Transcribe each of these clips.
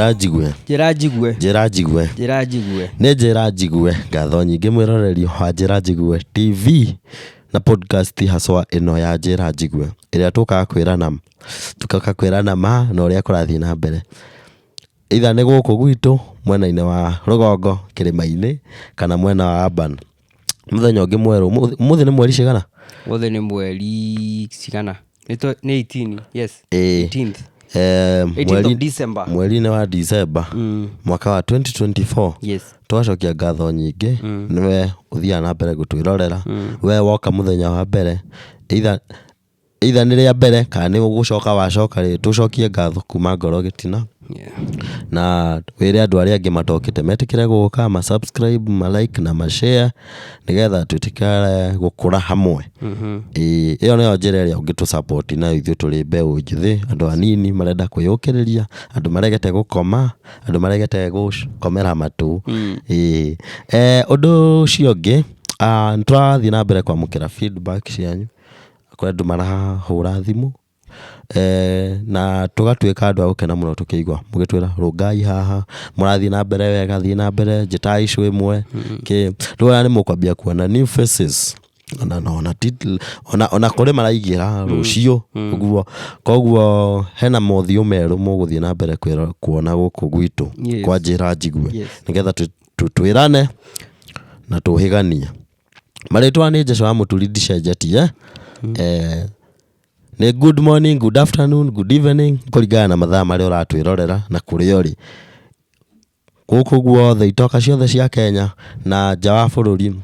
Njĩra njigue. Njĩra njigue. Njĩra njigue. Njĩra njigue. Nĩ njĩra njigue. Ngatho nyingĩ mwĩroreri wa Njĩra Njigue TV na podcast haswa ĩno ya Njĩra Njigue ĩrĩa tũkaga kwĩrana, tũgoka kwĩrana ma na ũrĩa kũrathiĩ na mbere. Either nĩ gũkũ gwitũ mwena-inĩ wa rũgongo kĩrĩma-inĩ kana mwena wa urban. Mũthenya ũngĩ mwerũ, ũmũthĩ nĩ mweri cigana? Ũmũthĩ nĩ mweri cigana? Nĩ 18, yes. Ĩĩ. 18th. 18th of December. Mweri-inĩ wa December mwaka wa 2024. Yes. Tũgacokia ngatho nyingĩ nĩwe ũthiaga na mbere gũtwĩrorera. We woka mũthenya wa mbere, either either nĩ rĩa mbere kana nĩ gũcoka wacoka rĩ, tũcokie ngatho kuma ngoro gĩtina. Na wĩre andũ arĩa angĩ matokĩte metĩkĩre gũka, ma subscribe, ma like na ma share nĩgetha twĩtĩkĩre gũkũra hamwe. Ĩĩ ĩyo nĩyo njĩra ĩrĩa ũngĩtũ support nayo ithuĩ tũrĩ mbeũ njĩthĩ, andũ anini marenda kwĩyũkĩrĩria, andũ maregete gũkoma, andũ maregete gũkomera matũ. Ĩĩ. Ũndũ ũcio ũngĩ, nĩ tũrathiĩ na mbere kwamũkĩra feedback cianyu. Kũrĩ andũ marahũra thimũ na tũgatuĩka andũ a gũkena mũno tũkĩigua mũgĩtwĩra rũngai haha, mũrathiĩ na mbere wega, thiĩ na mbere, njĩtai issue ĩmwe, kĩ. Rĩu ona nĩ mũkwambia kuona new faces ona kũrĩ maraingĩra rũciũ ũguo. Koguo hena mothiũ merũ mũgũthiĩ na mbere kuona gũkũ gwitũ kwa Njĩra Njigue nĩgetha twĩrane na tũhĩganie. Marĩtwa nĩ Joshua wa Mũturi ndicenjetie. Nĩ good morning, good afternoon, good evening kũringana na mathaa marĩa ũratwĩrorera na kũrĩa ũrĩ. Gũkũ guothe itoka ciothe cia Kenya na nja wa bũrũri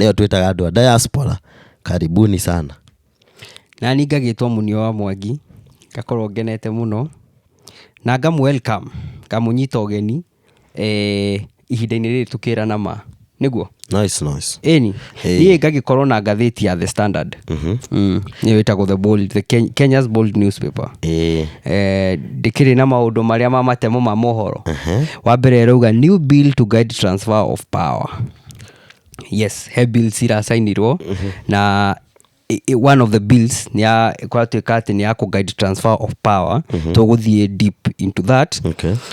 nĩyo twĩtaga andũ a diaspora, karibuni sana. Nani ngagĩtwo Munio wa Mwangi, ngakorwo ngenete mũno na ngamũ welcome, ngamũnyita ũgeni ihinda-inĩ rĩrĩ tũkĩrana ma, nĩguo? Nice, nice. Ĩni, niĩ ngagĩkorwo na ngathĩti ya The Standard. Nĩyo ĩtagwo The Bold, the Kenya's Bold newspaper. Ndĩkĩrĩ na maũndũ marĩa ma matemo ma mohoro. Wa mbere ĩrauga new bill to guide transfer of power. Yes, he bills iracainirwo na one of the bills nĩ ya kũratuĩka atĩ nĩ ya kũ guide transfer of power. Tũgũthiĩ deep into that.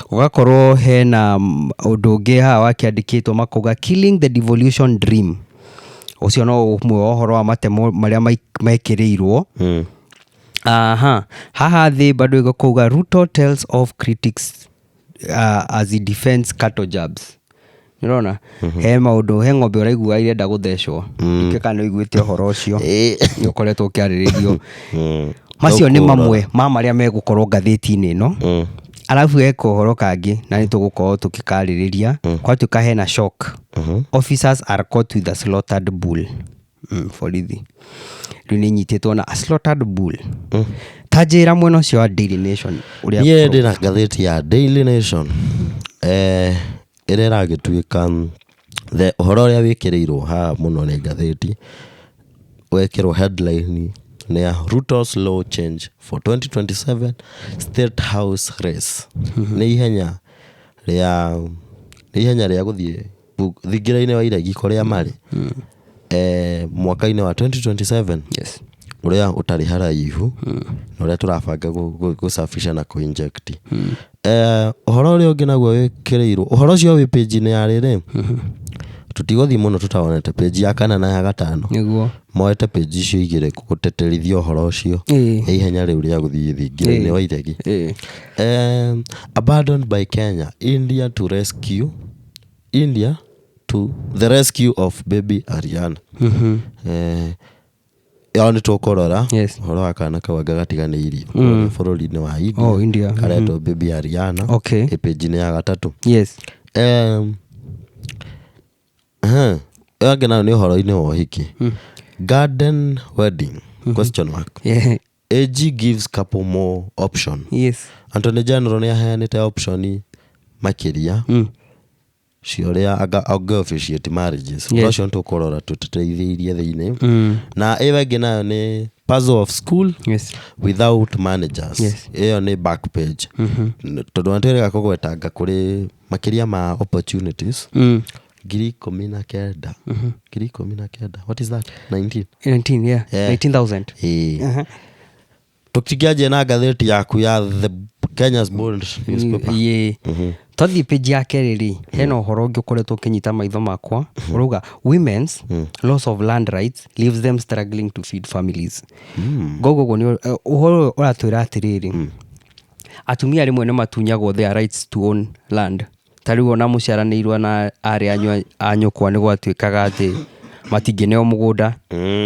Gũgakorwo hena ũndũ ũngĩ haha wakĩandĩkĩtwo makauga killing the devolution dream. Ũcio no ũmwe wa ũhoro wa matemo marĩa mekĩrĩirwo. Aha, haha thĩ bado ĩgakauga Ruto tells off critics as he defends cattle jabs. Nĩũrona he maũndũ, he ng'ombe ũraigua irenda gũthecwo. Ndikĩũĩ kana nĩ ũiguĩte ũhoro ũcio, nĩ ũkoretwo ũkĩarĩrĩrio. Macio nĩ mamwe ma marĩa megũkorwo ngathĩti-inĩ ĩno. Arabu he kohoro kangĩ na nĩ tũgũkorwo tũgĩkarĩrĩria. Gwatuĩka hena shock. Officers are caught with a slaughtered bull. Borithi rĩu nĩ inyitĩtwo na a slaughtered bull. Ta njĩra mwena ũcio wa Daily Nation ũrĩa. Niĩ ndĩna ngathĩti ya Daily Nation ĩrĩa ĩragĩtuĩka the ũhoro ũrĩa wĩkĩrĩirwo haha mũno nĩ ngathĩti wekĩrwo headline nĩ ya Ruto's law change for 2027 State House race. Nĩ ihenya rĩa gũthiĩ thingira-inĩ wa iregi kũrĩa marĩ mwaka-inĩ wa 2027 ũrĩa ũtarĩ haraihu na ũrĩa tũrabanga gũcabisha na kũ-inject. Ũhoro ũrĩa ũngĩ naguo wĩkĩrĩirwo ũhoro ũcio wĩ page-inĩ ya rĩrĩ, tũtigũthiĩ mũno tũtawonete page ya kana na ya gatano. Moete page icio igĩrĩ gũteterithia ũhoro ũcio nĩ ihenya rĩu rĩa gũthiĩ thingira-inĩ wa iregi. Abandoned by Kenya, India to rescue, India to the rescue of baby Ariana. Ĩyo nĩ tũkũrora ũhoro wa kana kau anga gatiganĩirio bũrũri-inĩ wa India. Oh, India. Karetwo baby Ariana. Ĩ page-inĩ ya gatatũ. Ĩyo ĩngĩ nayo nĩ ũhoro-inĩ wa ũhiki. Garden wedding question mark. AG gives couple more option. Attorney General nĩ aheanĩte option makĩria cia ũrĩa anga officiate marriages. Ũhoro ũcio nĩ tũkũrora tũteithĩrĩirie thĩinĩ. Na ĩyo ĩngĩ nayo nĩ puzzle of school without managers. Ĩyo nĩ back page. Tondũ nĩ twĩrĩga kũgwetanga kũrĩ makĩria ma opportunities 19,000, 19,000. What is that, 19? 19, yeah. Yeah. 19,000. Ĩĩ. Tũtingĩanjia na ngathĩti yaku ya The Kenya's Bold newspaper. Ĩĩ, twathiĩ page ya kerĩ rĩ, hena ũhoro ũngĩ ũkoretwo ũkĩnyita maitho makwa, ũrauga women's loss of land rights leaves them struggling to feed families. Ngoguo ũguo nĩ ũhoro ũyũ ũratwĩra atĩrĩrĩ, atumia rĩmwe nĩ matunyagwo their rights to own land. Ta rĩu ona mũciaranĩirwo na arĩ anyu a nyũkwa, nĩ gwatuĩkaga atĩ matingĩneo mũgũnda,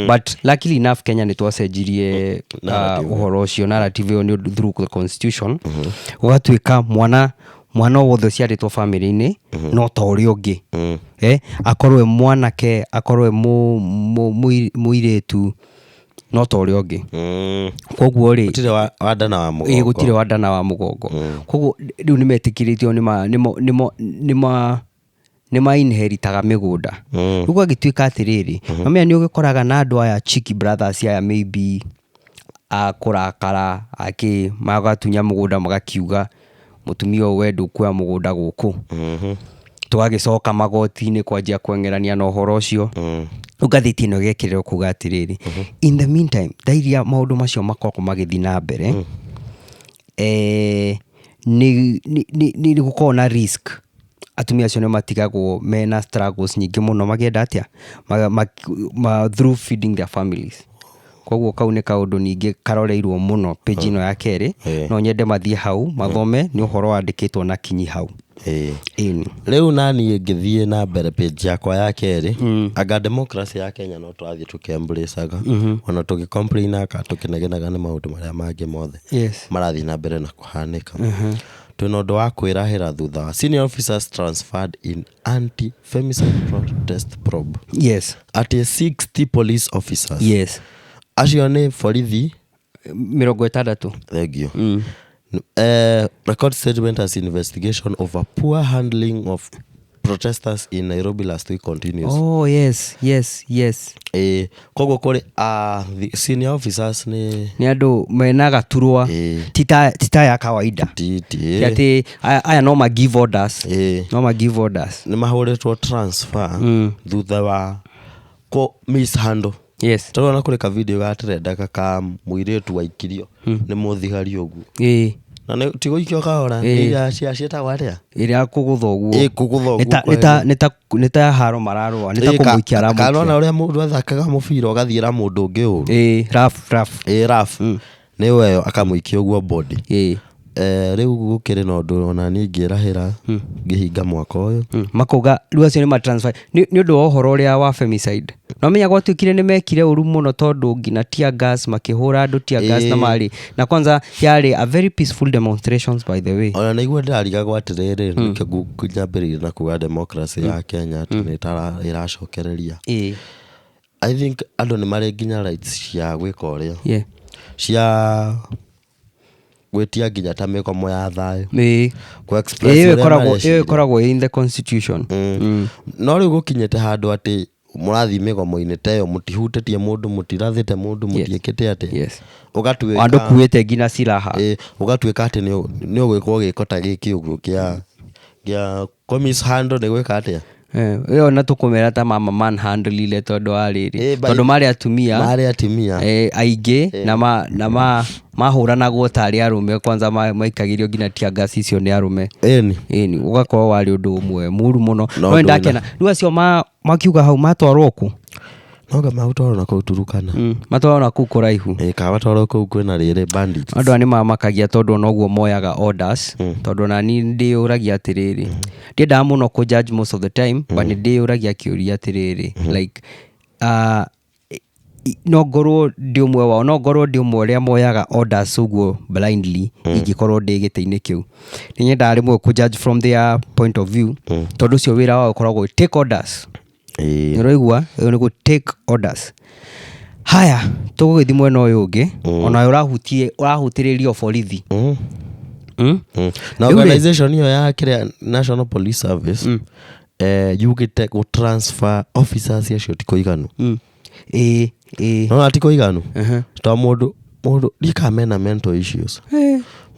but luckily enough Kenya nĩ twacenjirie ũhoro ũcio, narrative ĩyo, nĩ ũndũ through the constitution gũgatuĩka mwana o wothe ũciarĩtwo family-inĩ no ta ũrĩa ũngĩ, akorwo e mwanake, akorwo e mũirĩtu, no ta ũrĩa ũngĩ. Koguo rĩ, Gũtirĩ wa nda na wa ĩ mũgongo. Gũtirĩ wa nda na wa mũgongo. Koguo rĩu nĩ metĩkĩrĩtio, nĩ ma inheritaga mĩgũnda. Rĩu gwagĩtuĩka atĩrĩrĩ, mamenya nĩ ũgĩkoraga na andũ aya cheeky brothers aya, maybe a kũrakara akĩ magatunya mũgũnda, magakiuga mũtumia ũyũ, we ndũkuoya mũgũnda gũkũ. Tũgagĩcoka magoti-inĩ kwanjia kweng'erania na ũhoro ũcio. Rĩu ngathĩti ĩno ĩgekĩrĩrwo kuga atĩrĩrĩ, in the meantime, thaa iria maũndũ macio makoragwo magĩthiĩ na mbere, nĩ gũkoragwo na risk, atumia acio nĩ matigagwo mena struggles nyingĩ mũno makĩenda atĩa through feeding their families. Koguo kau nĩ kaũndũ ningĩ karoreirwo mũno page ĩno ya kerĩ. No nyende mathiĩ hau mathome, nĩ ũhoro wandĩkĩtwo na kinyi hau. Ĩni. Rĩu naniĩ ngĩthiĩ na mbere page yakwa ya kerĩ, anga democracy ya Kenya no tũrathiĩ tũkĩembracaga, ona tũgĩcomplainaga, tũkĩnegenaga nĩ maũndũ marĩa mangĩ mothe marathiĩ na mbere na kũhanĩka. Twĩna ũndũ wa kwĩrahĩra thutha wa senior officers transferred in anti femicide protest probe, atĩ 60 police officers, acio nĩ borithi 60. Thank you. Record statement as investigation over poor handling of protesters in Nairobi last week continues. Oh, yes. Koguo kũrĩ the senior officers nĩ Nĩ andũ mena gaturwa, ti ta ya kawaida. Ti Ti atĩ aya no ma give orders. No ma give orders. Nĩ mahũrĩtwo transfer thutha wa kũ mishandle. Tondũ ona kũrĩ ka video gatrendaga ka mũirĩtu waikirio nĩ mũthigari ũguo, na nĩ ti gũikio kahora, nĩ iria cia ciĩtagwo atĩa? Ĩrĩa kũgũtha ũguo. Ĩ, kũgũtha Nĩ ta- ũguo. Nĩ ta haro mararũa, nĩ ta kũmũikia Kana aramũikia. ona ũrĩa mũndũ athakaga mũbira, ũgathiĩra mũndũ ũngĩ ũru. Ĩ, rough rough. Ĩ, rough nĩ weyo, akamũikia ũguo body. Rĩu gũkĩrĩ na ũndũ ona niĩ ingĩrahĩra ngĩhinga mwaka ũyũ. Makauga rĩu acio nĩ matransfer nĩ ũndũ wa ũhoro ũrĩa wa femicide. No menya gwatuĩkire nĩ mekire ũru mũno, tondũ nginya tear gas, makĩhũra andũ tear gas, na marĩ na kwanza yarĩ a very peaceful demonstrations, by the way. Ona nĩguo ndĩrarigagwo atĩrĩrĩ, nĩkĩo nyambĩrĩirie na kuga democracy ya Kenya atĩ nĩ ĩracokereria. I think andũ nĩ marĩ nginya rights cia gwĩka ũrĩa, cia gwĩtia nginya ta mĩgomo ya thayũ, kũ express Ĩyo ũrĩa ĩkoragwo, ĩyo mareciria. ĩkoragwo in the constitution. No rĩu gũkinyĩte handũ atĩ mũrathiĩ mĩgomo-inĩ ta ĩyo, mũtihutĩtie mũndũ, mũtirathĩte mũndũ, mũtiĩkĩte atĩ, ũgatuĩka Andũ kuĩte nginya silaha. Ĩ, ũgatuĩka atĩ nĩ ũgwĩkwo gĩko ta gĩkĩ ũguo kĩa kũ mishandle, nĩ gwĩka atĩa? Ĩyo na tũkũmera ta mama manhandlile, tondũ wa rĩrĩ, tondũ marĩ atumia. Marĩ atumia. Aingĩ na mahũranagwo tarĩ arũme kwanza, maikagĩrio nginya tear gas icio nĩ arũme. Ĩni. Ĩni, ũgakorwo warĩ ũndũ ũmwe mũru mũno. No No ũndũ nĩndakena rĩu acio makiuga hau matwarwo kũ? Noga magũtwarwo na kũu Turukana. Matwarwo na kũu kũraihu. Ĩ, kana matwarwo kũu kwĩna rĩrĩ bandits. Andũ aya nĩ mamakagia, tondũ ona ũguo moyaga orders, tondũ ona niĩ ndĩyũragia atĩrĩrĩ, ndiendaga mũno kũ judge most of the time, but nĩ ndĩyũragia kĩũria atĩrĩrĩ, like no ngorwo ndĩ ũmwe wao, no ngorwo ndĩ ũmwe ũrĩa moyaga orders ũguo blindly ingĩkorwo ndĩ gĩtĩ-inĩ kĩu. Nĩ nyendaga rĩmwe kũ judge from their point of view, tondũ ũcio wĩra wao ũkoragwo take orders. Nĩ ũraigua, ũyũ nĩ gũ take orders. Haya, tũgũgĩthiĩ mwena ũyũ ũngĩ, ona ũrahutie, ũrahutĩrĩrio borithi. Na Rĩu rĩ- organization ĩyo ya kĩrĩa, National Police Service, yugĩte gũ transfer officers acio ti kũiganu. Ĩ ĩ. Nona ti kũiganu, to mũndũ ndika mena mental issues,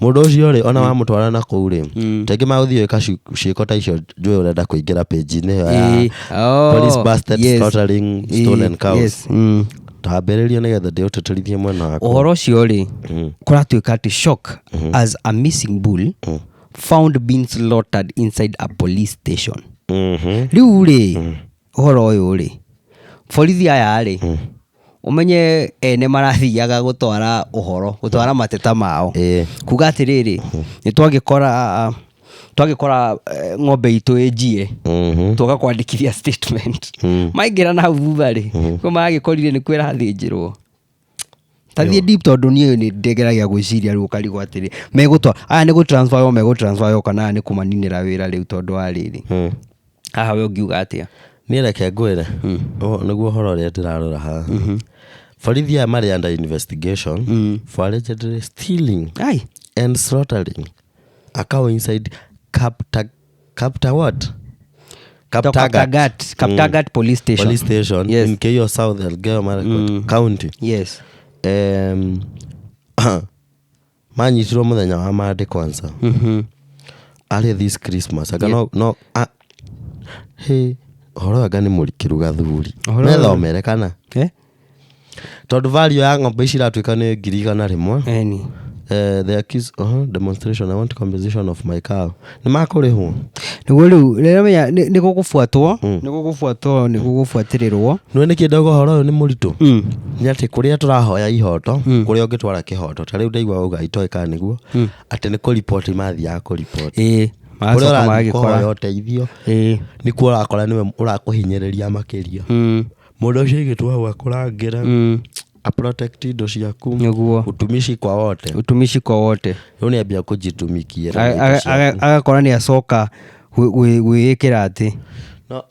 mũndũ ũcio rĩ, ona wamũtwara na kũu rĩ, tengĩ magũthiĩ gwĩka ciĩko ta icio. Njũĩ ũrenda kũingĩra page-inĩ ĩyo ya Oh, police busted yes. slaughtering stolen cows. Tambĩrĩria nĩgetha ndĩũtĩtĩrithie mwena wakwa. Ũhoro ũcio rĩ, kũratuĩka atĩ shock as a missing bull found being slaughtered inside a police station. Rĩu rĩ, ũhoro ũyũ rĩ, borithi aya rĩ, ũmenye ene marathiaga gũtwara ũhoro, gũtwara mateta mao, kuga atĩrĩrĩ, nĩ twagĩkora ng'ombe itũ ĩnjie, twoka kwandĩkithia statement. Maingĩra na hau thutha rĩ, kũ maragĩkorire nĩkuo ĩrathĩnjĩrwo. Tathiĩ deep, tondũ niĩ nĩ ndĩgeragia gwĩciria rĩu ũkarigwo atĩrĩ, megũtwa aya nĩ gũtransfer yo, megũtransfer yo, kana aya nĩ kũmaninĩra wĩra rĩu, tondũ wa rĩrĩ, haha we ũngiuga atĩa? Niĩ reke ngwĩre. Nĩguo ũhoro ũrĩa ndĩrarora haha, borithi aya marĩ under investigation for allegedly stealing ai and slaughtering a cow inside Kapta what? Kaptagat, Kaptagat Police Station. Police Station in Keiyo South, Elgeyo Marakwet County. Manyitirwo mũthenya wa Monday kwanza, arĩ this Christmas anga no no he ũhoro ũyũ anga nĩ mũrikĩru gathuri. Ũhoro ũyũ- Methomere kana Eh? Tondũ value ya ng'ombe ici iratuĩka nĩ 100,000. Eni. The accused, demonstration, "I want compensation of my cow." Nĩ makũrĩhwo. Nĩguo rĩu rĩrĩa menya nĩ gũgũbuatwo, nĩ gũgũbuatwo, nĩ gũgũbuatĩrĩrwo. Nĩ nĩkĩ ndauga ũhoro ũyũ nĩ mũritũ? Nĩ atĩ kũrĩa tũrahoya ihoto, kũrĩa ũngĩtwara kĩhoto, ta rĩu ndaigua uga itoĩ kana nĩguo atĩ nĩ kũripoti mathiaga kũripoti. Ĩĩ. Kũrĩa Magacoka ũrathiĩ magagĩkora kũhoya ũteithio, nĩkuo ũrakora nĩwe ũrakũhinyĩrĩria makĩria. Mũndũ ũcio aigĩtwo hau akũrangĩre, aprotect indo ciaku. Utumishi kwa wote. Utumishi kwa wote. Rĩu nĩ ambia kũjitumikia na indo ciaku. Agakora nĩ acoka gwĩĩkĩra atĩ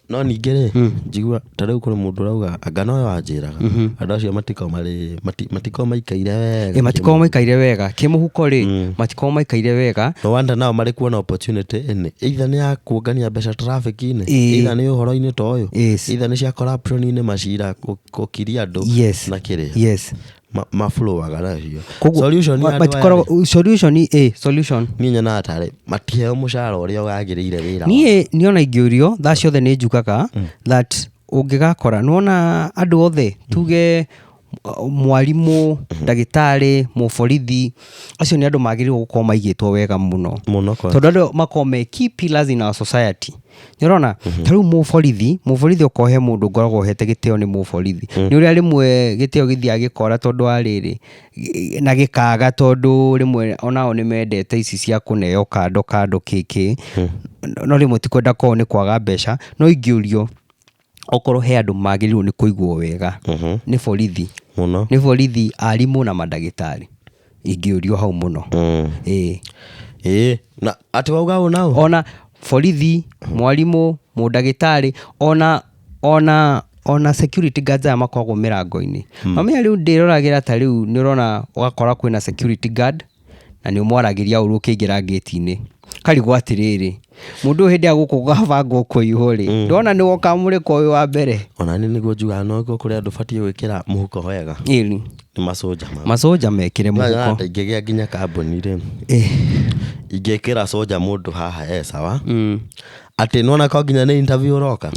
No ningĩ rĩ, njigua ta rĩu kũrĩ mũndũ ũrauga anga nowe wanjĩraga andũ acio matikoragwo marĩ matikoragwo maikaire wega. Ĩ, matikoragwo maikaire wega kĩmũhuko rĩ, matikoragwo maikaire wega. No wonder nao marĩ kuona opportunity ĩnĩ, either nĩ ya kuongania mbeca traffic-inĩ, either nĩ ũhoro-inĩ ta ũyũ, either nĩ cia corruption-inĩ, macira gũkiria andũ na kĩrĩa maflowaga nacio. Koguo Solution ya andũ aya rĩ, matikoragwo solution, ĩ solution. Niĩ nyonaga tarĩ matiheo mũcara ũrĩa wagĩrĩire wĩra wao. Niĩ niona ingĩũrio thaa ciothe nĩ njugaga that ũngĩgakora nĩwona andũ othe, tuge mwarimũ, ndagĩtarĩ, mũborithi, acio nĩ andũ magĩrĩirwo gũkorwo maigĩtwo wega mũno. Mũno kwa. Tondũ andũ makorwo me key pillars in our society. Nĩũrona ta rĩu mũborithi, okorwo he mũndũ ngoragwo hete gĩtĩo nĩ mũborithi. Nĩ ũrĩa rĩmwe gĩtĩo gĩthiaga gĩkora tondũ wa rĩrĩ na gĩkaga, tondũ rĩmwe onao nĩ mendete ici cia kũneo kando kando kĩkĩ, no rĩmwe ti kwenda kwao nĩ kwaga mbeca. No ingĩũrio okorwo he andũ magĩrĩirwo nĩ kũigwo wega, nĩ borithi. Mũno. Nĩ borithi, arimũ na mandagĩtarĩ, ingĩũrio hau mũno. Ĩĩ. Ĩĩ, na atĩ wauga ũũ nao. Ona borithi, mwarimũ, mũndagĩtarĩ, ona security guards aya makoragwo mĩrango-inĩ. Mamenya rĩu ndĩroragĩra ta rĩu nĩ ũrona ũgakora kwĩna security guard na nĩ ũmwaragĩria ũru ũkĩingĩra ngĩti-inĩ, karigwo atĩrĩrĩ, mũndũ ũyũ hĩndĩ ya gũkũ gũgabangwo kũiywo rĩ, ndona nĩwe ũkamũrĩkwo wĩ wa mbere. Ona niĩ nĩguo njugaga no kũrĩ andũ batiĩ gwĩkĩra mũhuko wega. Nĩ macoja ma. Macoja mekĩre Nyonaga mũhuko. ta ingĩgĩa nginya kambuni rĩ, ingĩkĩra soja mũndũ haha e sawa, atĩ nĩwona ko nginya nĩ interview ũroka,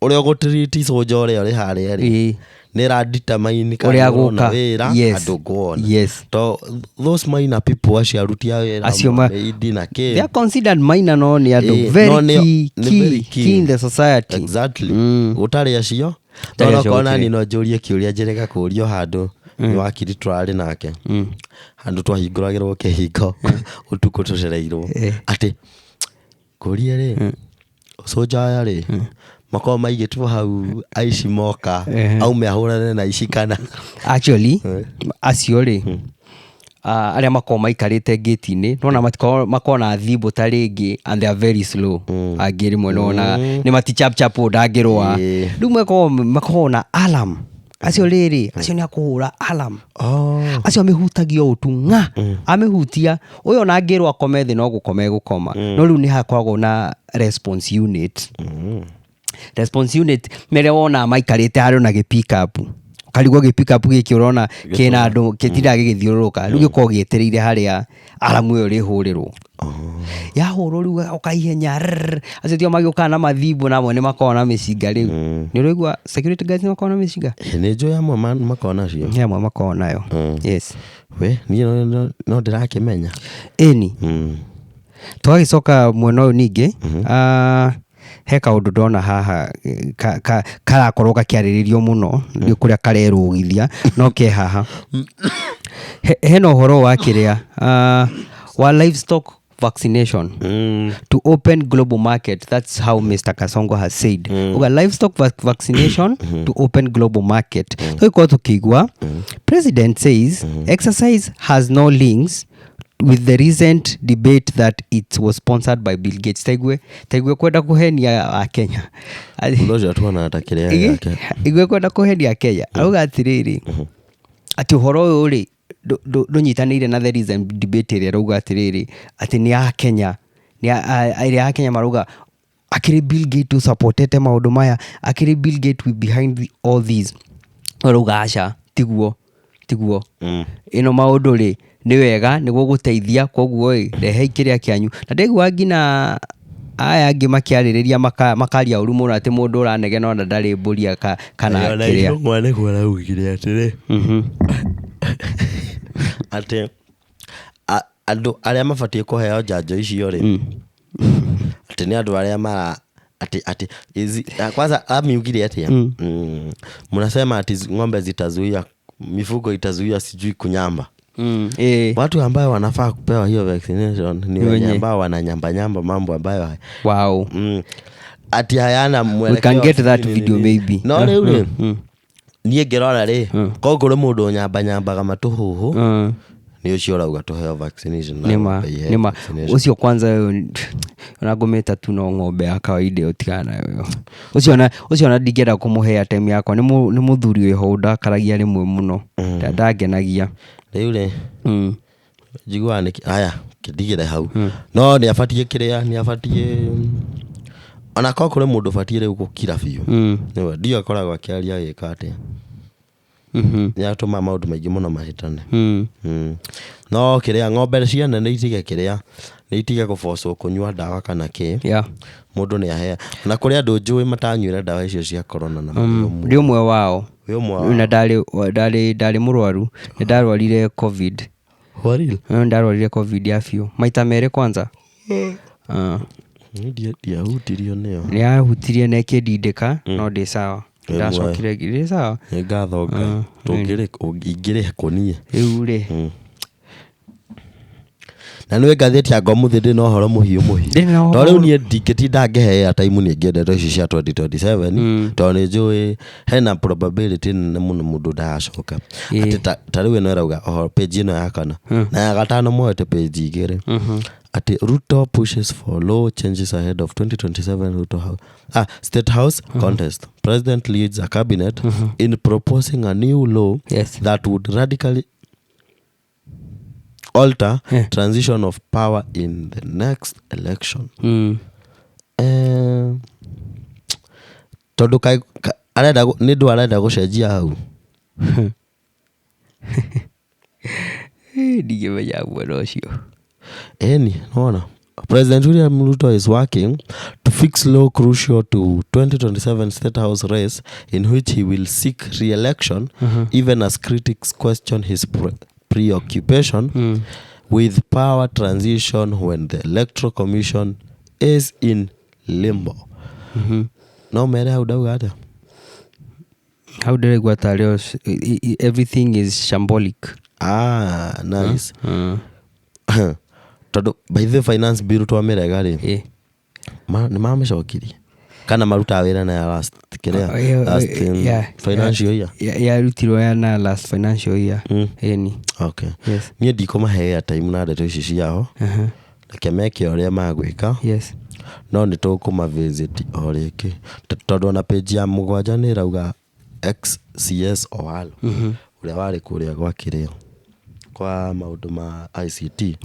ũrĩa ũgũtiriti soja ũrĩa ũrĩ harĩa rĩ, nĩ ĩra determine kana Ũrĩa nĩ ũrona gũka. wĩra andũ nguona. To those minor people, acio aruti a wĩra, Acio maidi na kĩ. They are considered minor, no nĩ andũ very no key, nĩ key, very key. key in the society. Exactly. Gũtarĩ acio. Gũtarĩ No acio okorwo nani gũtirĩ. no njũrie kĩũria njĩrĩga kũũrio handũ nĩ wakiri tũrarĩ nake handũ twahingũragĩrwo kĩhingo ũtukũ tũcereirwo, atĩ kũrie rĩ, soja aya rĩ makorwo maigĩtwo hau aici moka aume ahũrane na aici kana? Actually acio rĩ, arĩa makoragwo maikarĩte ngĩti-inĩ, nona matikoragwo, makoragwo na thimbo ta rĩngĩ and they are very slow. Angĩ rĩmwe nona nĩ mati chap chap ũũ ndangĩrũa. Rĩu makoragwo na alarm. Acio rĩrĩ, acio nĩ akũhũra alarm. Acio amĩhutagia ũũ tu ng'a, amĩhutia ũyũ ona angĩrwo akome thĩ no gũkoma egũkoma. No rĩu nĩ hakoragwo na response unit. Response unit nĩ rĩrĩa wonaga maikarĩte harĩa na gĩ pick up, ũkarigwo gĩ pick up gĩkĩ ũrona kĩna andũ gĩtindaga gĩgĩthiũrũrũka, rĩu gĩkoragwo gĩetereire harĩa alarm ĩyo ĩrĩhũrĩrwo. Yahũrwo rĩu gagoka ihenya rrrr. Acio tio magĩũkaga na mathimbo, na amwe nĩ makoragwo na mĩcinga rĩu. Nĩ ũraigua security guards nĩ makoragwo na mĩcinga? Nĩ njũĩ amwe makoragwo nacio. He amwe makoragwo nayo. Yes. We niĩ no ndĩrakĩmenya. Ĩni. Tũgagĩcoka mwena ũyũ ningĩ, he kaũndũ ndona haha karakorwo gakĩarĩrĩrio mũno, ndiũĩ kũrĩa karerũgithia, no ke haha. Hena ũhoro wa kĩrĩa wa livestock vaccination to open global market. That's how Mr. Kasongo has said. Uga livestock vaccination to open global market. Tũgĩkorwo tũkĩigua president says exercise has no links with the recent debate that it was sponsored by Bill Gates. Taigue kwenda kũhenia Akenya. Ũndũ ũcio tuonaga ta kĩrĩa gĩake. Igue kwenda kũhenia Akenya. Arauga atĩrĩrĩ, atĩ ũhoro ũyũ rĩ, ndũnyitanĩire na the recent debate ĩrĩa ĩrauga atĩrĩrĩ, atĩ nĩ Akenya, nĩ ĩrĩa Akenya marauga akĩrĩ Bill Gates ũsupportete maũndũ maya, akĩrĩ Bill Gates we behind all these. Arauga aca, tiguo, tiguo. Ĩno maũndũ rĩ, nĩ wega nĩguo gũteithia, koguo ĩ, rehei kĩrĩa kĩanyu. Na ndaigua nginya aya angĩ makĩarĩrĩria makaria ũru mũno atĩ mũndũ ũranegena ona ndarĩ mbũri kana Ona kĩrĩa. Icũng'wa nĩguo araugire atĩrĩ, atĩ andũ arĩa mabatiĩ kũheo njanjo icio rĩ, atĩ nĩ andũ arĩa mara ati izi, kwanza amiugire atia, mnasema ati ng'ombe zitazuia, mifugo itazuia sijui kunyamba. Watu ambao wanafaa kupewa hiyo vaccination ni Ni wenye wenye. ambao wananyamba nyamba mambo ambayo ati hayana We can get that video maybe. No rĩu rĩ, niĩ ngĩrora rĩ, korwo kũrĩ mũndũ ũnyambanyambaga matũhũhũ, nĩ ũcio ũrauga tũheo vaccination na Nĩma. ng'ombe iheo Nĩma. vaccination. Ũcio kwanza ona ngũmĩta tu no ng'ombe ya kawaida ĩyo, tigana nayo ĩyo. Ũcio ona ndingĩenda kũmũhe time yakwa, nĩ mũthuri wĩho ũndakaragia rĩmwe mũno. Ndangenagia. Rĩu rĩ, njiguaga nĩ aya kĩndigĩre hau, no nĩ abatiĩ kĩrĩa nĩ abatiĩ, ona korwo kũrĩ mũndũ ũbatiĩ rĩu gũkira biũ, nĩwe. Ndio akoragwo akĩaria agĩka atĩa, nĩ atũma maũndũ maingĩ mũno mahĩtane. No kĩrĩa ng'ombe ciene nĩ itige kĩrĩa nĩ itige gũbocwo kũnyua ndawa kana kĩ. Mũndũ nĩ ahea, na kũrĩ andũ njũĩ matanyuire ndawa icio cia corona na marĩ o muoyo. Ndĩ ũmwe wao. Wĩ ũmwe wao. Na ndarĩ mũrwaru, nĩ ndarwarire COVID. For real? Ndarwarire COVID ya biũ maita merĩ kwanza. Niĩ ndiahutirio nĩyo. Nĩ yahutirie na ĩkĩndindĩka, no ndĩ sawa. Wĩ Ndacokire ndĩ sawa. Nĩ ngatho Ngai. Tũngĩrĩ ingĩrĩ kũ niĩ? Rĩu rĩ, Na nĩ ngathĩti ya Ngomuthĩ ndĩ na ũhoro mũhiũ mũhiũ. Ndĩ na ũhoro. To rĩu niĩ ndingĩtinda ngĩhe airtime niĩ ngĩendete ici cia 2027, tondũ nĩ njũĩ hena probability nene mũno mũndũ ndagacoka. Atĩ ta rĩu ĩno ĩrauga ũhoro page ĩno ya kana na ya gatano, moete page igĩrĩ, atĩ Ruto pushes for law changes ahead of 2027 Ruto House, State House contest. President leads a cabinet in proposing a new law that would radically alter transition of power in the next election. Tondũ arenda nĩ ndũ arenda gũcenjia hau. Ndingĩmenya mwena ũcio. Eni nona President William Ruto is working to fix law crucial to 2027 State House race, in which he will seek re-election, even as critics question his preoccupation with power transition when the Electoral Commission is in limbo. No mere hau ndauga atĩa? Hau ndĩraigua tarĩ everything is shambolic. Ah, nice. Tondũ by the finance bill twamĩrega rĩ, nĩ mamĩcokirie kana marutaga wĩra na ya last kĩrĩa, last financial year? Yarutirwo ya na last financial year. Ĩni. Okay. Yes. Niĩ ndikũmahe airtime na ndeto ici ciao. Reke meke ũrĩa magwĩka. No nĩ tũkũma visit o rĩngĩ, tondũ ona page ya mũgwanja nĩ ĩrauga XCS Owalo, ũrĩa warĩ kũrĩa gwa kĩrĩa kwa maũndũ ma ICT,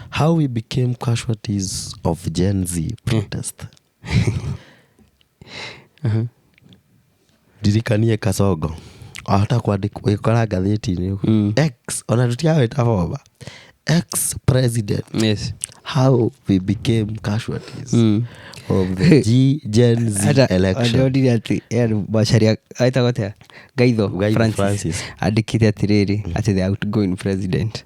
how we became casualties of Gen Z protest. Ndirikanie Kasongo ahota kwandĩkwo ĩkora ngathĩti-inĩ. Ex, ona tũtiawĩta former, ex president. How we became casualties of the G Gen Z election. Ndonire atĩ yani Macharia etagwo atĩa, Gaitho? Gaitho. Francis. Francis. Andĩkĩte atĩrĩrĩ, atĩ the outgoing president.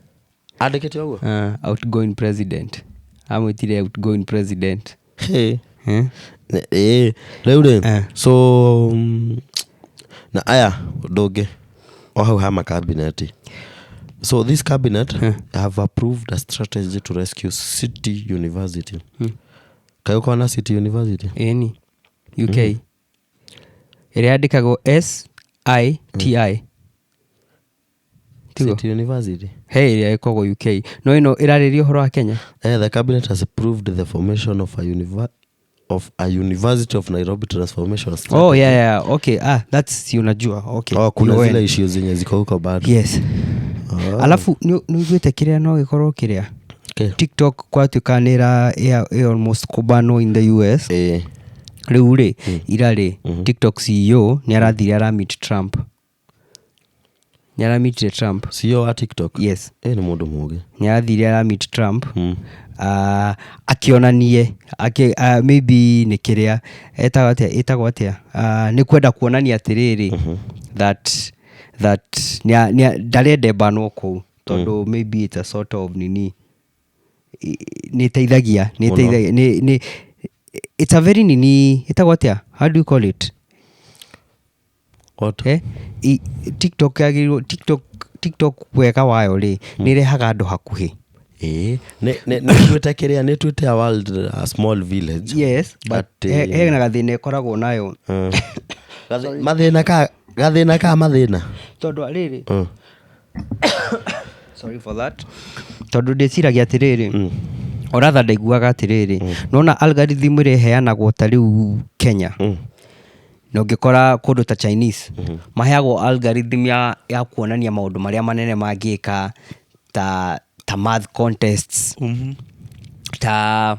Andĩkĩte ũguo? Outgoing president, amwĩtire outgoing president. Hey. Eh? Ĩĩ, rĩu rĩ, so na aya ũndũ ũngĩ o hau ha makabineti, so this cabinet have approved a strategy to rescue City University. Kaĩ ũkona City University? Ĩni UK ĩrĩa yandĩkagwo SITI, tiguo? City University. He ĩrĩa ĩkoragwo UK, no ĩno ĩrarĩria ũhoro wa Kenya. The cabinet has approved the formation of a University of Nairobi transformation strategy. Oh, yeah. Okay, ah, that's, si unajua, okay. Oh, kuna UN. zile issues zenye ziko huko bado. Yes. Oh. Alafu nĩ ũiguĩte kĩrĩa no gĩkorwo kĩrĩa TikTok kwatuĩka nĩ ĩra almost kũbanwo in the US? Rĩu rĩ, ira rĩ, TikTok CEO nĩ arathire aramit Trump, nĩ aramitire Trump. CEO wa TikTok? Yes. Nĩ mũndũ mũgĩ. Nĩ arathire aramit Trump, akĩonanie maybe nĩ kĩrĩa etagwo atĩa, ĩtagwo atĩa, nĩ kwenda kuonania atĩrĩrĩ that ndarenda ĩbanwo kũu, tondũ maybe it's a sort of nini, nĩ ĩteithagia, nĩ ĩteithagia, nĩ it's a very nini, ĩtagwo atĩa, how do you call it? What? Eh? TikTok yagĩrĩirwo, TikTok wega wayo rĩ, nĩ ĩrehaga andũ hakuhĩ. Ĩĩ, nĩ tuĩte kĩrĩa, nĩ tuĩte a world a small village. Yes, but hena gathĩna ĩkoragwo nayo. Mathĩna ka gathĩna ka mathĩna. Tondũ rĩrĩ, sorry for that, tondũ ndĩciragia atĩrĩrĩ, oratha ndaiguaga atĩrĩrĩ, nona algorithm ĩrĩa ĩheanagwo ta rĩu Kenya, na ũngĩkora kũndũ ta Chinese maheagwo algorithm ya kuonania maũndũ marĩa manene mangĩka ta math contests, ta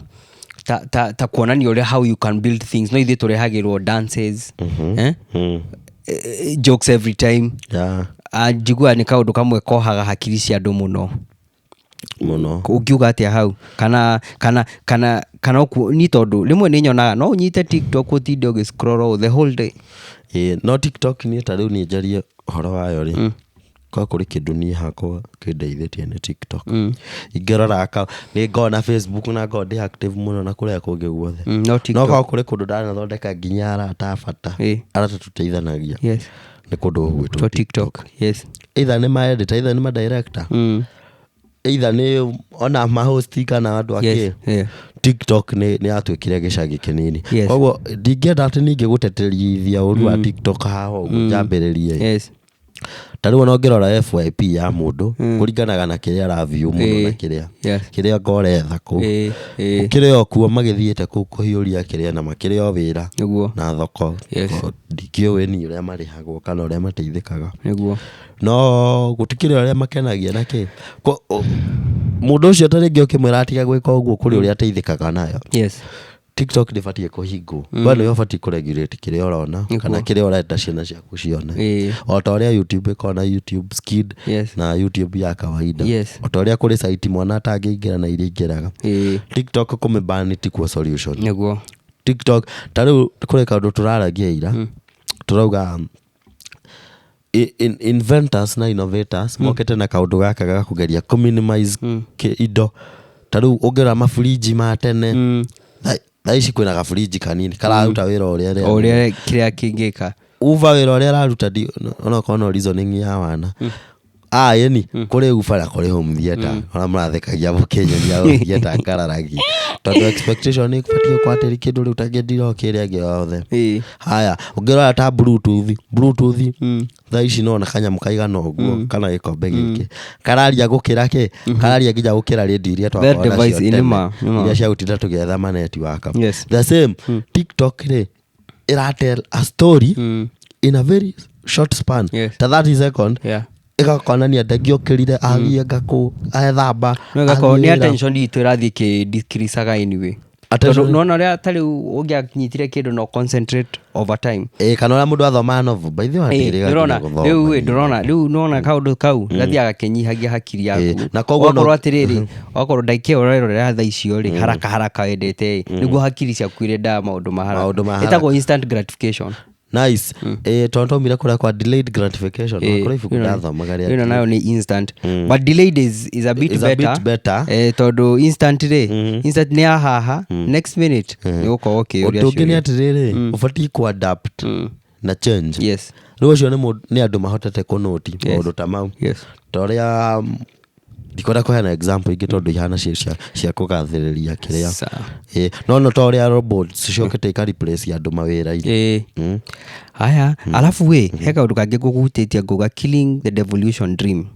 kuonania ũrĩa how you can build things, no ithuĩ tũrehagĩrwo dances, eh? Jokes every time. Ah, njiguaga nĩ kaũndũ kamwe kohaga hakiri cia andũ mũno. Mũno. Ũngiuga atĩa hau, kana ni tondũ rĩmwe nĩ nyonaga no ũnyite TikTok ũtinde ũgĩ scroll the whole day. Ĩĩ, no TikTok niĩ ta rĩu niĩ njarie ũhoro wayo rĩ, kwa kũrĩ kĩndũ niĩ hakwa kĩndeithĩtie nĩ TikTok. Ingĩrora nĩ ngoragwo na Facebook na ngoragwo ndĩ active mũno na kũrĩa kũngĩ guothe. No no TikTok. Korwo kũrĩ kũndũ ndanathondeka nginya arata a bata, arata tũteithanagia, nĩ kũndũ gũgwĩtwo To TikTok, yes. Either nĩ ma editor, either nĩ ma director, either nĩ ona ma host kana andũ akĩ. TikTok nĩ yatuĩkire gĩcagi kĩnini. Koguo ndingĩenda atĩ ningĩ gũteterithia ũru wa TikTok haha ũguo njambĩrĩrie. Ta rĩu ona ũngĩrora FYP ya mũndũ, kũringanaga na kĩrĩa araview mũno na kĩrĩa kĩrĩa ngoretha kũu. Ĩĩ, ĩĩ. Gũkĩrĩ o kuo magĩthiĩte kũu kũhiũria kĩrĩa na makĩrĩ o wĩra na thoko. Ndikĩũĩ niĩ ũrĩa marĩhagwo kana ũrĩa mateithĩkaga. No gũtikĩrĩ ũrĩa makenagia na kĩ. Mũndũ ũcio ta rĩngĩ ũkĩmwĩra atige gwĩka ũguo, kũrĩ ũrĩa ateithĩkaga nayo. TikTok ndĩbatiĩ kũhingwo. We nĩwe ũbatiĩ kũregulate kĩrĩa ũrona kana kĩrĩa ũrenda ciana ciaku cione. O ta ũrĩa YouTube ĩkoragwo na YouTube Skid na YouTube ya kawaida. O ta ũrĩa kũrĩ site mwana atangĩingĩra na iria ingĩraga. TikTok kũmĩban tikuo solution. TikTok ta rĩu kũrĩ kaũndũ tũraragia ira, tũrauga inventors na innovators mokĩte na kaũndũ gaka ga kũgeria kũ-minimize indo. Ta rĩu ũngĩrora maburinji ma tene, thaa ici kwĩna gaburinji kanini kararuta wĩra ũrĩa O ũrĩa kĩrĩa kĩngĩka. Uva wĩra ũrĩa araruta, onokorwo no reasoning ya wana, ah, ĩni kũrĩ uba na kũrĩ home theater, ona mũrathekagia mũkĩnyonia home theater ngararagi, tondũ expectation nĩ ĩbatiĩ gũkorwo atĩrĩ kĩndũ rĩu ta kĩndiro kĩrĩa gĩothe. Haya, ũngĩrora ta Bluetooth, thaa ici nona kanyamũ kaigana ũguo kana gĩkombe gĩkĩ kararia gũkĩra kĩ, kararia nginya gũkĩra radio iria That twakoragwo nacio device, tene, nĩma. iria cia gũtinda tũgĩetha ma network. The same TikTok rĩ, ĩratell a story in a very short span, ta 30 second, ĩgakonania ndangĩokĩrire, athiĩ ngakũ, ethamba, No ĩgakorwo athiĩ nĩ wĩra. attention itũ ĩrathiĩ ĩkĩ decreasaga anyway. Tondũ nona ũrĩa ta rĩu ũngĩanyitire kĩndũ no concentrate over time. Ĩ, kana ũrĩa mũndũ athomaga novel, by the way. Ĩ, ndũrona rĩu ĩ, ndũrona rĩu nona kaũndũ kau gathiaga gakĩnyihagia hakiri yaku. Ĩ, na koguo Ũgakorwo atĩrĩrĩ, wakorwo ndagĩka ĩyo ũrerorera thaa icio rĩ, haraka haraka wendete ĩ, nĩguo hakiri ciaku irendaga maũndũ ma haraka. Maũndũ ma haraka. Ĩtagwo instant gratification. Nice. Ĩ, tondũ twaumire kũrĩa kwa delayed gratification. Ĩ, kũrĩ ibuku ndathomaga rĩa ĩno nayo nĩ instant, but delayed is a bit Is a better, bit better. Eh, tondũ instant rĩ, instant nĩ ya haha, next minute nĩ ũgũkorwo ũkĩyũria Ũndũ ũngĩ nĩ ciũria. atĩrĩrĩ, ũbatiĩ ku adapt na change. Rĩu acio nĩ andũ mahotete kũnũti maũndũ ta mau. Ta ũrĩa ndikwenda kũheana example ingĩ tondũ ihana cia kũgathĩrĩria kĩrĩa. Sawa. Ĩ, no ta ũrĩa robots ciokĩte ika replace andũ mawĩra-inĩ. Ĩ. Haya, alafu wĩ he kaũndũ kangĩ ngũgutĩtie nguga killing the devolution dream.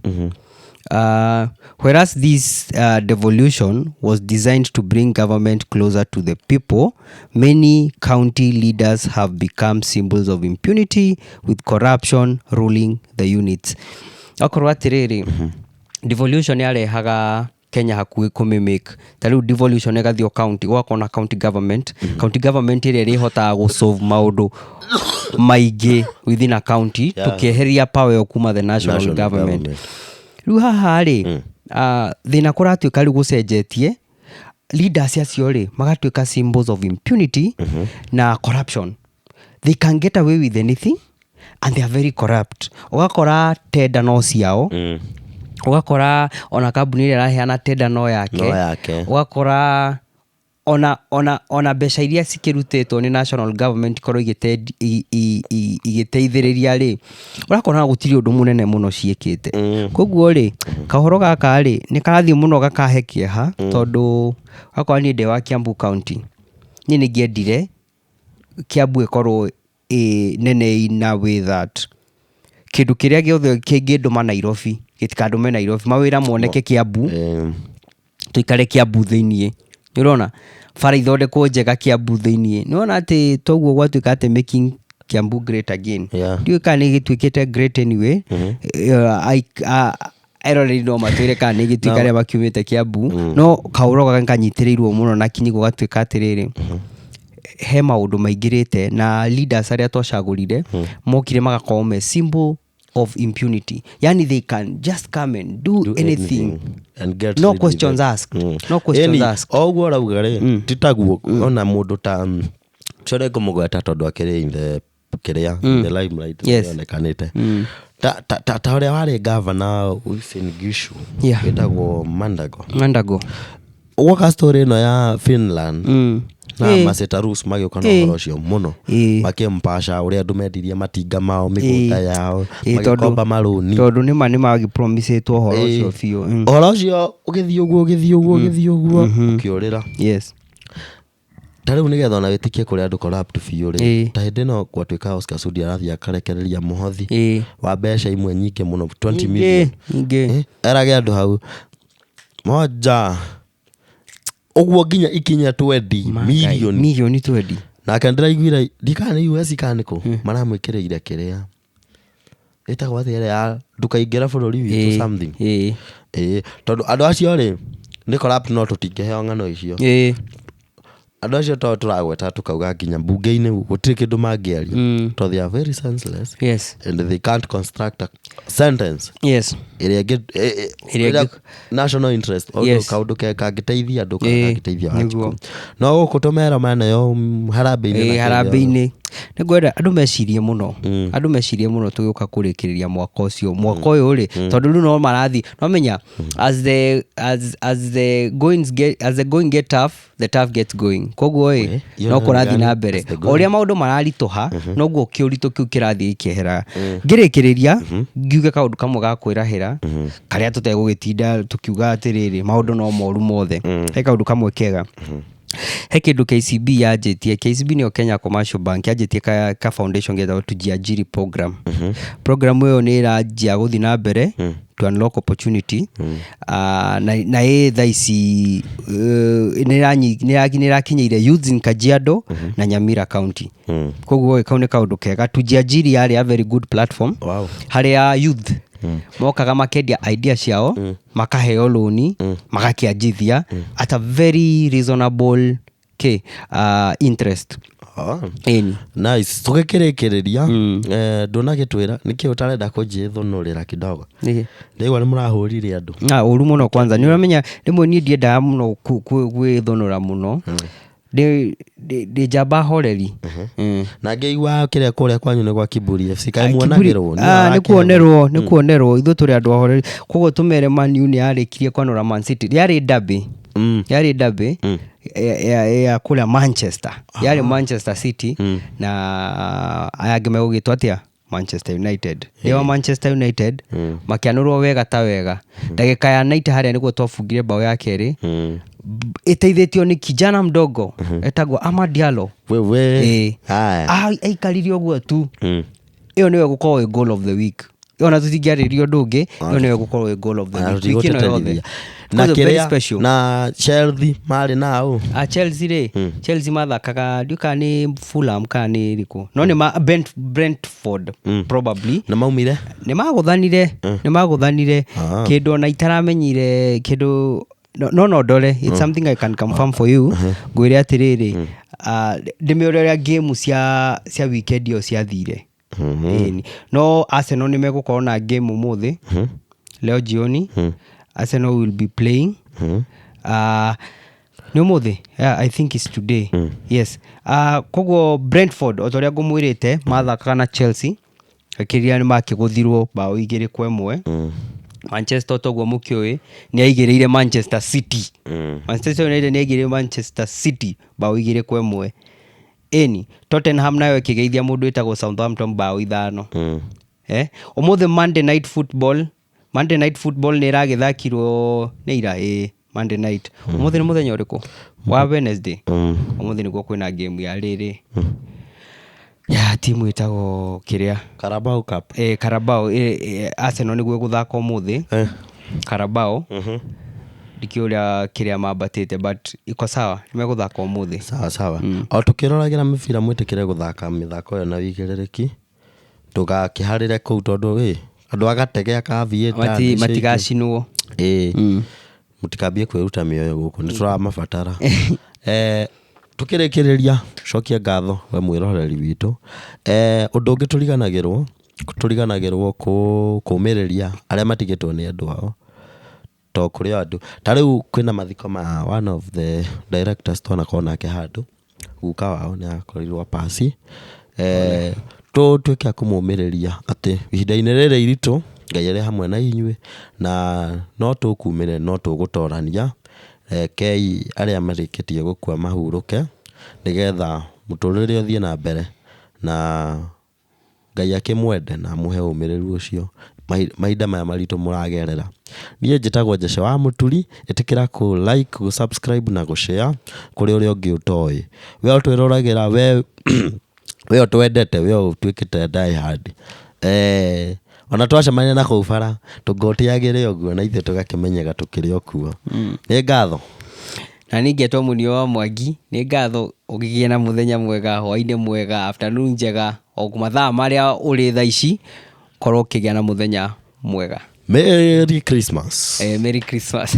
Whereas this devolution was designed to bring government closer to the people, many county leaders have become symbols of impunity, with corruption ruling the units. Okorwo atĩrĩrĩ, devolution yarehaga Kenya hakuhĩ kũmĩmake, ta rĩu devolution ĩgathiĩ o county, gũgakorwo na county government, county government ĩrĩa ĩrĩhotaga gũsolve maũndũ maingĩ within a county, tũkĩeheria power ĩyo kuma the national National government. government. Rĩu haha rĩ, thĩna kũratuĩka rĩu gũcenjetie, leaders acio rĩ magatuĩka symbols of impunity na corruption. They can get away with anything and they are very corrupt. Ũgakora tender no ciao, ũgakora ona kambuni ĩrĩa ĩraheana tender no yake. No yake. Ũgakora ona mbeca iria cikĩrutĩtwo nĩ national government ikorwo igĩteithĩrĩria rĩ, ũrakora gũtirĩ ũndũ mũnene mũno ciĩkĩte. Koguo rĩ, kahoro gaka rĩ nĩ karathiĩ mũno gakahe kĩeha, tondũ wakora niĩ ndĩ wa Kiambu County, niĩ nĩ ngĩendire Kiambu ĩkorwo ĩ nene in a way that kĩndũ kĩrĩa gĩothe kĩngĩndũma Nairobi gĩtikandũme Nairobi, mawĩra moneke Kiambu, tũikare Kiambu thĩiniĩ. Nĩ ũrona bara ithondekwo njega Kiambu thĩiniĩ. Nĩ wona atĩ toguo gwatuĩka atĩ making Kiambu great again. Ndiũĩ kana nĩ gĩtuĩkĩte great anyway. Eroreri no matwĩre kana nĩ gĩtuĩka arĩa makiumĩte Kiambu, no kaũro gaka kanyitĩrĩirwo mũno na kinyi, gũgatuĩka atĩrĩrĩ, he maũndũ maingĩrĩte na leaders arĩa twacagũrire mokire magakorwo me symbol of impunity, yani they can just come and do anything, and get no rid with questions it. asked. No questions Ĩni, asked. O ũguo ũrauga rĩ, ti taguo ona mũndũ ta ũcio nĩngũmũgweta tondũ akĩrĩ in the kĩrĩa, in the limelight, nĩonekanĩte ta ũrĩa warĩ gavana Uasin Gishu, wĩtagwo Mandago. Mandago. Gwoka story ĩno ya Finland na Masetarus magĩũka na ũhoro ũcio mũno, makĩmpasha ũrĩa andũ mendirie matinga mao, mĩgũnda yao, magĩkomba marũni. Tondũ nĩma nĩ magĩpromisĩtwo ũhoro ũcio biũ. Ũhoro ũcio ũgĩthiĩ ũguo, ũgĩthiĩ ũguo, ũgĩthiĩ ũguo, ũkĩũrĩra. Ta rĩu nĩgetha ona wĩtĩkie kũrĩa andũ corrupt biũ rĩ, ta hĩndĩ ĩno gwatuĩka Oscar Sudi arathiĩ akarekereria mũhothi wa mbeca imwe nyingĩ mũno, 20 million. Nyingĩ. Erage andũ hau moja ũguo nginya ikinya 20 million. Milioni 20. Nake ndĩraiguire ndikana nĩ US kana nĩkũ maramwĩkĩrĩire kĩrĩa ĩtagwo atĩa ĩrĩa ya ndũkaingĩra bũrũri witũ, something. Ĩĩ, tondũ andũ acio rĩ nĩ corrupt, no tũtingĩheo ng'ano icio. Andũ acio to tũragweta tũkauga nginya mbunge-inĩ gũtirĩ kĩndũ mangĩaria, tondũ they are very senseless and they can't construct a sentence ĩrĩa ĩngĩ Ĩrĩa ĩrĩa national interest ũndũ kaũndũ ke kangĩteithia andũ kana kangĩteithia Wanjikũ. No gũkũ tũmero manayo harambĩ-inĩ na kĩrĩa. Harambĩ-inĩ. Nĩ ngwenda andũ mecirie mũno, andũ mecirie mũno tũgĩũka kũrĩkĩrĩria mwaka ũcio, mwaka ũyũ rĩ, tondũ rĩu no marathiĩ no menya as the going get tough, the tough gets going. Koguo ĩ, Iyo no nĩ kũrathiĩ gani? na mbere. As the O going. ũrĩa maũndũ mararitũha, noguo kĩũritũ kĩu kĩrathiĩ gĩkĩeheraga. Ngĩrĩkĩrĩria ngiuge kaũndũ kamwe ga kwĩrahĩra karĩa tũtegũgĩtinda tũkiuga atĩrĩrĩ, maũndũ no moru mothe. He kaũndũ kamwe kega, he kĩndũ KCB yanjĩtie. KCB nĩyo Kenya Commercial Bank, yanjĩtie ka foundation getagwo Tujiajiri program. Program ĩyo nĩ ĩranjia gũthiĩ na mbere to unlock opportunity. Na ĩ thaa ici nĩ ĩrakinyĩire youths in Kajiado na Nyamira County. Koguo ĩ, kau nĩ kaũndũ kega. Tujiajiri yarĩ a very good platform harĩa youth mokaga makendia idea ciao, makaheo loni, magakĩanjithia at a very reasonable Kĩ interest. Ah. Ĩni. Nice. Tũgĩkĩrĩkĩrĩria, ndũnagĩtwĩra nĩkĩ ũtarenda kũnjĩthũnũrĩra kidogo? Nĩkĩ? Ndaigua nĩ mũrahũrire andũ. Na ũru mũno. Kwanza nĩ ũramenya rĩmwe niĩ ndiendaga mũno gwĩthũnũra mũno, ndĩ njamba horeri. Na ngĩigua kĩrĩa kũrĩa kwanyu nĩ gwa Kiburi FC, kaĩ Ah, muonagĩrwo? Kiburi- Ah, nĩ kuonerwo, nĩ kuonerwo. Ithuĩ tũrĩ andũ ahoreri, koguo tũmere Man U nĩ yarĩkirie kwanũra Man City. Yarĩ derby, yarĩ derby ya kũrĩa Manchester, yarĩ Manchester City na aya angĩ megũgĩtwo atĩa, Manchester United. Nĩ wa Manchester United makĩanũrwo wega ta wega ndagĩka ya 90 harĩa nĩguo twabungire bao ya kerĩ, ĩteithĩtio nĩ kijana mdogo etagwo Amad Diallo. Wewe. Ĩĩ. Haya. Aikarire ũguo tu. Ĩyo nĩyo ĩgũkorwo ĩ goal of the week. Ĩyo na tũtingĩarĩrĩria ũndũ ũngĩ, ĩyo nĩyo ĩgũkorwo ĩ goal of the week wiki ĩno yothe. Na Because very kĩrĩa special. Na Chelsea marĩ nao? A Chelsea rĩ, Chelsea mathakaga, ndiũ kana nĩ Fulham kana nĩ ĩrĩkũ, no nĩ ma Brentford probably. Na maumire? Nĩ magũthanire kĩndũ ona itaramenyire kĩndũ, no ndore, it's something I can confirm for you. Ngwĩre atĩrĩrĩ, ndĩmĩũre ũrĩa game cia weekend ĩyo ciathire. Ĩni. No Arsenal nĩ megũkorwo na game ũmũthĩ, leo jioni Arsenal will be playing. Nĩ ũmũthĩ, yeah, I think it's today, yes. Koguo Brentford, o ta ũrĩa ngũmwĩrĩte, mathakaga na Chelsea, akĩria nĩ makĩgũthirwo bao 2-1. Manchester, toguo mũkĩũĩ, nĩ aigĩrĩire Manchester City, Manchester United nĩ aigĩrĩire Manchester City bao 2-1. Ĩni, Tottenham nayo ĩkĩgeithia mũndũ wĩtagwo Southampton bao 5. Ũmũthĩ Monday night football, Monday night football nĩ ĩragĩthakirwo nĩ ira, ĩ Monday night. Ũmũthĩ nĩ mũthenya ũrĩkũ wa Wednesday? Ũmũthĩ nĩguo kwĩna game ya rĩrĩ ya timu ĩtagwo kĩrĩa? Carabao Cup. Carabao, Arsenal nĩguo ĩgũthaka ũmũthĩ. Carabao, ndikĩũĩ ũrĩa kĩrĩa mambatĩte, but iko sawa, nĩ megũthaka ũmũthĩ. Sawa sawa. O tũkĩroragĩra mĩbira, mwĩtĩkĩre gũthaka mĩthako ĩyo na wĩigĩrĩrĩki, ndũgakĩharĩre kũu tondũ ĩ andũ agatege akaviĩta. Matigacinwo. Ĩĩ, mũtikambie kwĩruta mĩoyo gũkũ, nĩ tũramabatara. Tũkĩrĩkĩrĩria, cokia ngatho we mwĩroreri witũ. Ũndũ ũngĩ tũriganagĩrwo kũmĩrĩria arĩa matigĩtwo nĩ andũ ao, to kũrĩ o andũ ta rĩu kwĩna mathiko ma one of the directors twanakorwo nake handũ, guka wao nĩ akorirwo pasi. Tũtuĩke a kũmũmĩrĩria atĩ ihinda-inĩ rĩrĩ iritũ Ngai arĩ hamwe na inyuĩ, na no tũkumĩre, no tũgũtorania. Rekei arĩa marĩkĩtie gũkua mahurũke nĩgetha mũtũrĩre ũthiĩ na mbere, na Ngai akĩmwende na amũhe ũmĩrĩru ũcio mahinda maya maritũ mũragerera. Niĩ njĩtagwo Jece wa Mũturi. Ĩtĩkĩra kũ like, gũ subscribe na gũ share kũrĩ ũrĩa ũngĩ ũtoĩ. We ũtwĩroragĩra, we ũtwendete, we ũtuĩkĩte die hard. Ona twacemania na kũu bara tũngotĩagĩre ũguo na ithuĩ tũgakĩmenyeka tũkĩrĩ o kuo. Nĩ ngatho. Na niĩ ngetwo Mũnio wa Mwangi. Nĩ ngatho, ũgĩgĩe na mũthenya mwega, hwaĩ-inĩ mwega, afternoon njega, o mathaa marĩa ũrĩ thaa ici, korwo ũkĩgĩa na mũthenya mwega. Merry Christmas. Merry Christmas.